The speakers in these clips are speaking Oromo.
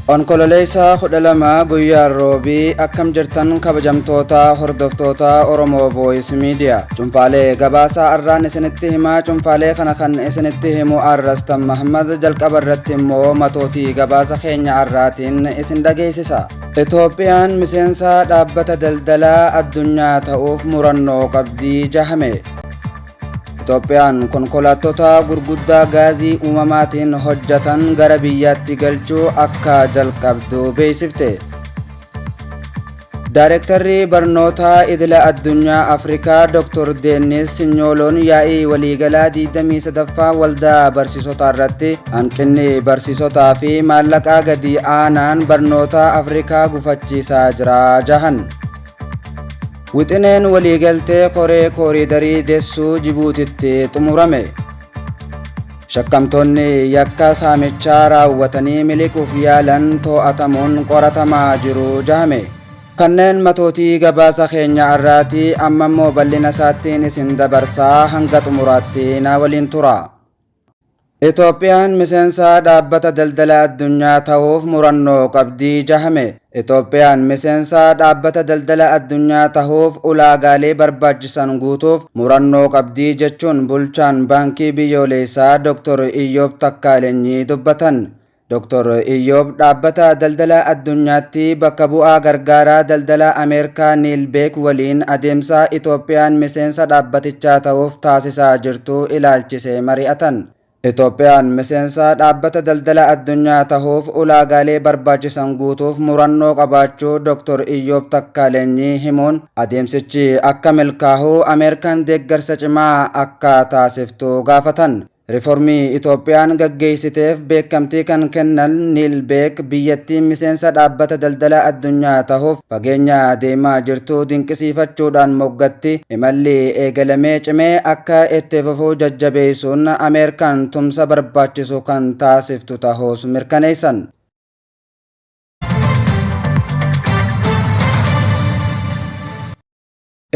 Onkololeessa 12 guyyaa Roobii akkam jirtan kabajamtoota hordoftoota Oromoo Voice Media. Cunfaalee gabaasaa arraan isinitti himaa cunfaalee kana kan isinitti himu Arrastan Mahammad jalqaba irratti immoo matootii gabaasa keenya arraatiin isin dhageessisa. Itoophiyaan miseensa dhaabbata daldalaa addunyaa ta'uuf murannoo qabdii jahame. Itoophiyaan konkolaattota gurguddaa gaazii uumamaatiin hojjetan gara biyyaatti galchuu akka jalqabdu beeksifte. Daarektarri barnoota idila addunyaa Afrikaa Dr. Deennis Sinyooloon yaa'ii waliigalaa 23ffaa waldaa barsiisotaa irratti hanqinni barsiisotaa fi maallaqaa gadi aanaan barnoota Afrikaa gufachiisaa jira jahan. Wixineen waliigaltee koree kooriidarii Dessuu Jibuutitti xumurame. Shakkamtoonni yakka saamichaa raawwatanii miliquuf yaalan to'atamuun qoratamaa jiru jahame. Kanneen matootii gabaasa keenya arraati amma immoo bal'ina isaattiin isin dabarsaa hanga xumuraatti na waliin tura. Itoophiyaan miseensa dhaabbata daldala addunyaa ta'uuf murannoo qabdii jahame. Itoophiyaan miseensa dhaabbata daldala addunyaa ta'uuf ulaagaalee barbaachisan guutuuf murannoo qabdii jechuun bulchaan baankii biyyoolessaa Dr. Iyyoob Takkaalenyi dubbatan. Dr. Iyyoob dhaabbata daldala addunyaatti bakka bu'aa gargaaraa daldala Ameerikaa Niil Beek waliin adeemsa Itoophiyaan miseensa dhaabbatichaa ta'uuf taasisaa jirtu ilaalchisee mari'atan. Itoophiyaan miseensa dhaabbata daldala addunyaa ta'uuf ulaagaalee barbaachisan guutuuf murannoo qabaachuu Dr. Iyyoob Takkaalenyi himuun adeemsichi akka milkaa'u Ameerikaan deeggarsa cimaa akka taasiftu gaafatan. Riformii Itoophiyaan gaggeessiteef beekamtii kan kennan Niil Beek biyyattiin miseensa dhaabbata daldala addunyaa ta'uuf fageenya deemaa jirtu dinqisiifachuudhaan moggatti imalli eegalamee cimee akka itti fufuu jajjabeessuun Ameerikaan tumsa barbaachisu kan taasiftu ta'uus mirkaneessan.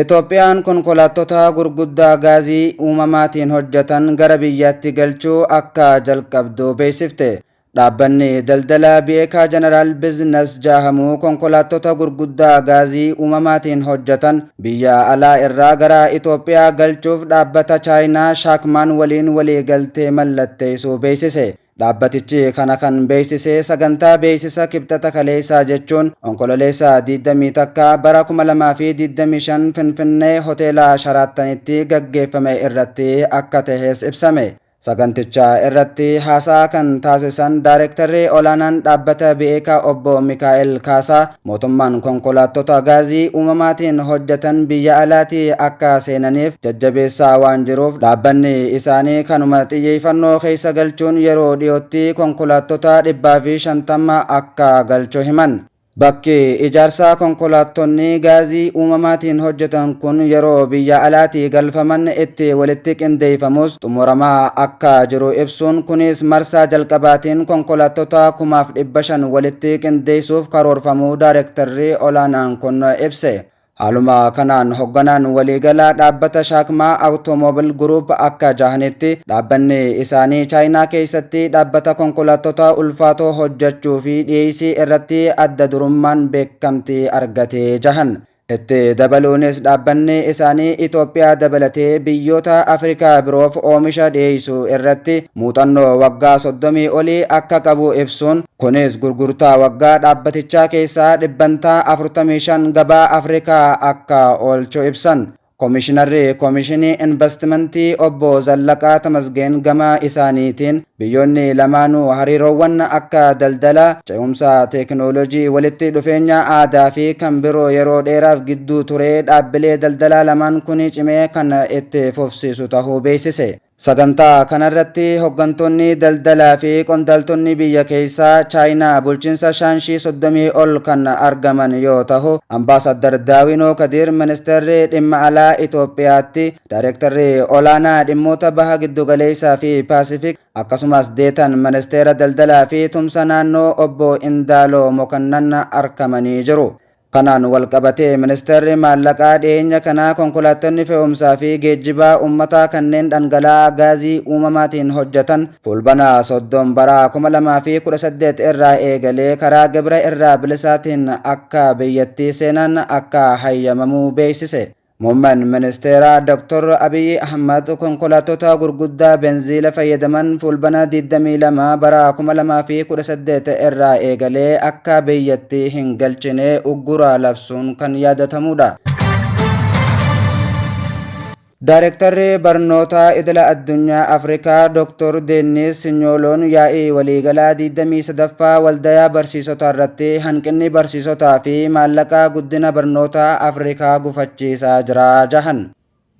Itoophiyaan konkolaattota gurguddaa gaazii uumamaatiin hojjetan gara biyyaatti galchuu akka jalqabdu beeksifte. Dhaabbanni daldala Bi'eekaa Jeneraal Bizinas jahamu konkolaattota gurguddaa gaazii uumamaatiin hojjetan biyya alaa irraa gara Itoophiyaa galchuuf dhaabbata Chaayinaa Shaakmaan waliin waliigaltee mallatteessuu beeksise. Dhaabbatichi kana kan beeksise sagantaa beeksisa kibxata kaleessaa jechuun onkololeessa 21 bara 2025 Finfinnee hoteela Sharaattanitti gaggeeffame irratti akka tahes ibsame. Saganticha irratti haasaa kan taasisan Daarektarri olaanaan dhaabbata Bi'eekaa obbo Mikaa'el Kaasaa mootummaan konkolaattota gaazii uumamaatiin hojjetan biyya alaatii akka seenaniif jajjabeessaa waan jiruuf dhaabbanni isaanii kanuma xiyyeeffannoo keessa galchuun yeroo dhiyootti konkolaattota 150 akka galchu himan. Bakki ijaarsaa konkolaattonni gaazii uumamaatiin hojjetan kun yeroo biyya alaatii galfaman itti walitti qindeeffamus xumuramaa akka jiru ibsuun kunis marsaa jalqabaatiin konkolaattota 5,500 walitti qindeessuuf karoorfamuu daarektarri olaanaan kun ibse. Haaluma kanaan hogganaan waliigalaa dhaabbata Shaakmaa Awutoomobil Guruup akka jahanitti dhaabbanni isaanii Chaayinaa keessatti dhaabbata konkolaattota ulfaatoo hojjechuu fi dhiyeessii irratti adda durummaan beekamtii argatee jahan. Itti dabaluunis dhaabbanni isaanii Itoophiyaa dabalatee biyyoota Afrikaa biroof oomisha dhiyeessuu irratti muuxannoo waggaa 30 olii akka qabu ibsuun kunis gurgurtaa waggaa dhaabbatichaa keessaa dhibbantaa 45 gabaa Afrikaa akka oolchu ibsan. Komishinarri Komishinii Investimentii obbo Zallaqaa Tamasgeen gama isaaniitiin biyyoonni lamaanuu hariiroowwan akka daldala, ce'umsa teekinooloojii, walitti dhufeenya aadaa fi kan biroo yeroo dheeraaf gidduu ture dhaabbilee daldalaa lamaan kuni cimee kan itti fufsiisu tahuu beeksise. Sagantaa kanarratti hoggantoonni daldalaa fi qondaaltonni biyya keessaa Chaayinaa bulchiinsa Shaanshii 30 ol kan argaman yoo tahu, Ambaasaddar Daawinoo Kadiir ministeerri dhimma alaa Itoophiyaatti Daayirektarri olaanaa dhimmoota baha giddugaleessaa fi Paasifik akkasumas deetan ministeera daldalaa fi tumsa naannoo obbo Indaaloo Mokannan arkamanii jiru. Kanaan walqabatee Ministeerri Maallaqaa dhiyeenya kana konkolaattonni fe'umsaa fi geejjibaa ummataa kanneen dhangala'aa gaazii uumamaatiin hojjetan Fulbana 30 bara 2018 irraa eegalee karaa gibira irraa bilisaatiin akka biyyattii seenan akka hayyamamu beeksise. Muummeen Ministeeraa Dr. Abiyyi Ahmad konkolaattota gurguddaa benziila fayyadaman Fulbana 22 bara 2018 irraa eegalee akka biyyattii hin galchine uggura labsuun kan yaadatamudha. Daarektarri Barnootaa Idila Addunyaa Afrikaa Dr. Deennis Sinyooloon yaa'ii waliigalaa 23ffaa waldayaa barsiisotaa irratti hanqinni barsiisotaa fi maallaqaa guddina barnootaa Afrikaa gufachiisaa jira jahan.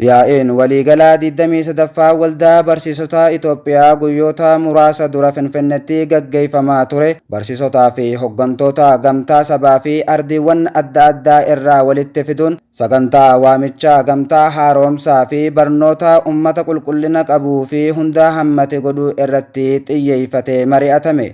Yaa'iin waliigalaa 23ffaa Waldaa Barsiisotaa Itoophiyaa guyyoota muraasa dura Finfinneetti gaggeeffamaa ture barsiisotaa fi hoggantoota gamtaa sabaa fi ardiiwwan adda addaa irraa walitti fiduun Sagantaa waamichaa gamtaa haaroomsaa fi barnoota ummata qulqullina qabuu fi hunda hammate godhuu irratti xiyyeeffatee mari'atame.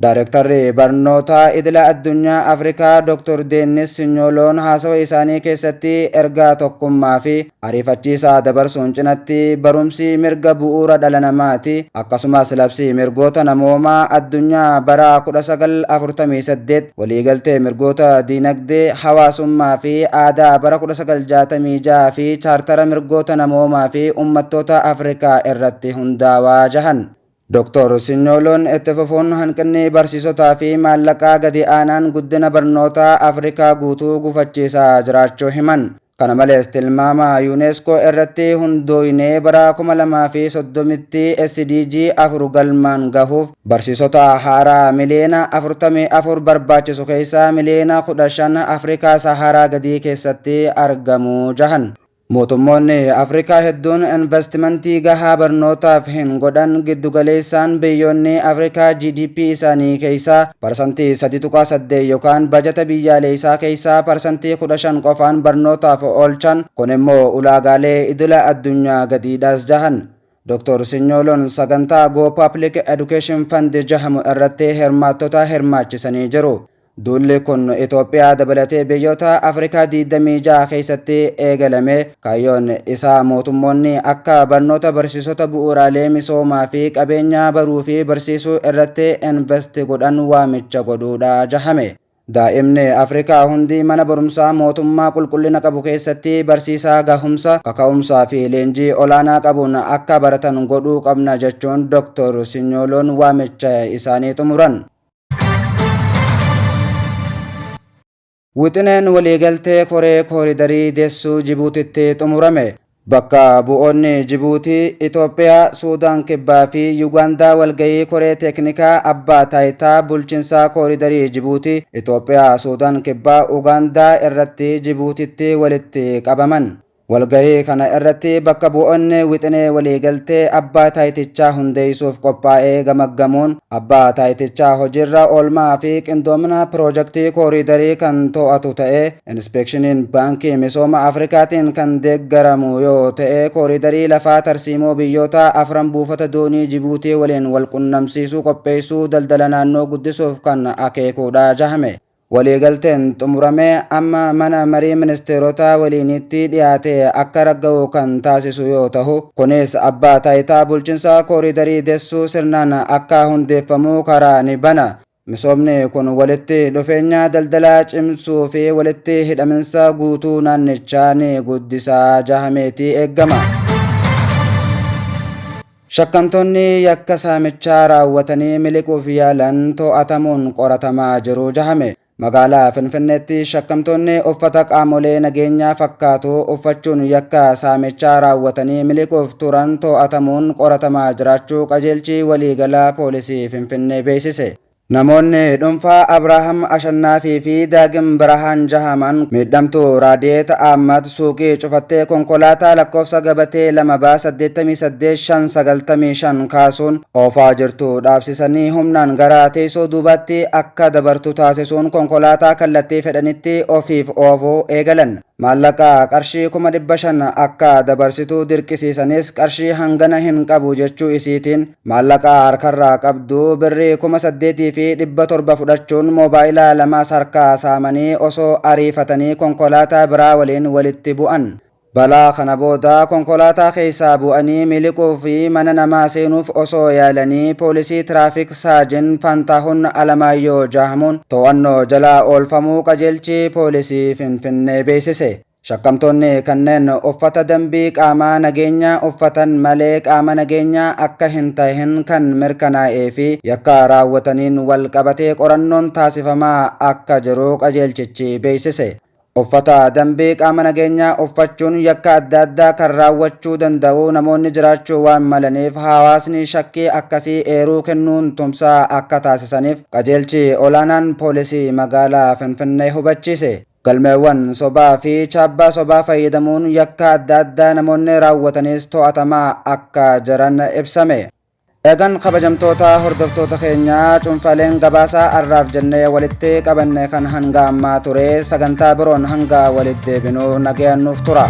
Daarektarri Barnootaa Idila Addunyaa Afrikaa Dr. Deennis Sinyooloon haasawa isaanii keessatti ergaa tokkummaa fi ariifachiisaa dabarsuun cinatti barumsi mirga bu'uura dhala namaati, akkasumas labsii mirgoota namoomaa addunyaa bara 1948, Waliigaltee mirgoota diinagdee, hawaasummaa fi aadaa bara 1966 fi Chaartara Mirgoota Namoomaa fi Ummattoota Afrikaa irratti hundaawaa jahan. Dr. Sinyooloon itti fufuun hanqinni barsiisotaa fi maallaqaa gadi aanaan guddina barnootaa Afrikaa guutuu gufachiisaa jiraachuu himan. Kana malees tilmaama Unesco irratti hundooynee bara 2030tti SDG 4 galmaan gahuuf barsiisota haaraa miliyoona 44 barbaachisu keessaa miliyoona 15 Afrikaa Sahaaraa gadii keessatti argamu jahan. Mootummoonni Afrikaa hedduun investimentii gahaa barnootaaf hin godhan giddugaleessaan biyyoonni Afrikaa GDP isaanii keessaa parsantii 3.8 yookaan bajata biyyaaleessaa keessaa parsantii 15 qofaan barnootaaf oolchan kun immoo ulaagaalee idila addunyaa gadiidhaas jahan. Dr. Sinyooloon sagantaa Go Public Education Fund jahamu irratti hirmaattota hirmaachisanii jiru. Duulli kun Itoophiyaa dabalatee biyyoota Afrikaa 26 keessatti eegalame. Kaayyoon isaa mootummoonni akka barnoota barsiisota bu'uuraalee misoomaa fi qabeenya baruu fi barsiisuu irratti invest godhan waamicha godhuudha jahame. Daa'imni Afrikaa hundi mana barumsaa mootummaa qulqullina qabu keessatti barsiisaa gahumsa, kaka'umsaa fi leenjii olaanaa qabuun akka baratan godhuu qabna jechuun Dr. Sinyooloon waamicha isaanii xumuran. Wixineen waliigaltee koree kooridarii Dessuu Jibuutitti xumurame. Bakka bu'oonni Jibuutii, Itoophiyaa, Suudaan Kibbaa fi Yugaandaa walgahii koree teeknikaa abbaa taayitaa bulchinsaa kooridarii Jibuutii, Itoophiyaa, Suudaan Kibbaa, Ugaandaa irratti Jibuutitti walitti qabaman. Walgahii kana irratti bakka bu'oonni wixinee waliigaltee abbaa taayitichaa hundeessuuf qophaa'ee gamaggamuun abbaa taayitichaa hojiirra oolmaa fi qindoomina piroojaktii kooriidarii kan to'atu ta'ee inspeekshiniin baankii misooma Afrikaatiin kan deeggaramu yoo ta'e kooriidarii lafaa tarsiimoo biyyoota afran buufata doonii Jibuutii waliin walqunnamsiisuu qopheessuu daldala naannoo guddisuuf kan akeekuudha jahame. Waliigalteen xumurame amma mana marii ministeerotaa waliiniitti dhiyaatee akka ragga'u kan taasisu yoo tahu, kunis abbaa taayitaa bulchinsa kooriidarii Dessuu sirnaan akka hundeeffamu karaa ni bana. Misoomni kun walitti dhufeenya daldalaa cimsuu fi walitti hidhaminsa guutuu naannichaa ni guddisa jahameeti eeggama. Shakkamtoonni yakka saamichaa raawwatanii miliquuf yaalan to'atamuun qoratamaa jiru jahame. Magaalaa Finfinneetti shakkamtoonni uffata qaamolee nageenyaa fakkaatu uffachuun yakka saamichaa raawwatanii miliquuf turan to'atamuun qoratamaa jiraachuu qajeelchi waliigalaa poolisii Finfinnee beeksise. Namoonni dhuunfaa Abrahaam Ashannaafii fi Daagim Birahaan jahaman miidhamtuu Raadiyeet Ahmad suuqii cufattee konkolaataa lakkoofsa gabatee 2 ba 88 595 kaasuun oofaa jirtu dhaabsisanii humnaan gara teessoo duubaatti akka dabartu taasisuun konkolaataa kallattii fedhanitti ofiif oofuu eegalan. Maallaqa qarshii 500,000 akka dabarsitu dirqisiisanis qarshii hangana hin qabu jechuu isiitiin maallaqa harkarraa qabdu birrii 8,700 fudhachuun moobaayila lamaas harkaa saamanii osoo ariifatanii konkolaataa biraa waliin walitti bu'an. Balaa kana booda konkolaataa keessaa bu'anii miliquu fi mana namaa seenuuf osoo yaalanii poolisii tiraafik saajin Faantaahun Alamaayyoo Jaahamuun to'annoo jala oolfamuu qajeelchi poolisii Finfinnee beeksise. Shakkamtoonni kanneen uffata dambii qaamaa nageenyaa uffatan malee qaama nageenyaa akka hin tahin kan mirkanaa'ee fi yakka raawwataniin wal qabatee qorannoon taasifamaa akka jiru qajeelchichi beeksise. Uffata dambii qaama nageenyaa uffachuun yakka adda addaa kan raawwachuu danda'u namoonni jiraachuu waan malaniif hawaasni shakkii akkasii eeruu kennuun tumsaa akka taasisaniif qajeelchi olaanaan poolisii magaalaa Finfinnee hubachiise. Galmeewwan sobaa fi chaabbaa sobaa fayyadamuun yakka adda addaa namoonni raawwatanis to'atamaa akka jiran ibsame. Egan kabajamtoota hordoftoota keenyaa, cuunfaaleen gabaasaa har'aaf jennee walitti qabanne kan hanga ammaa ture. Sagantaa biroon hanga walitti deebinu nagayaan nuuf tura.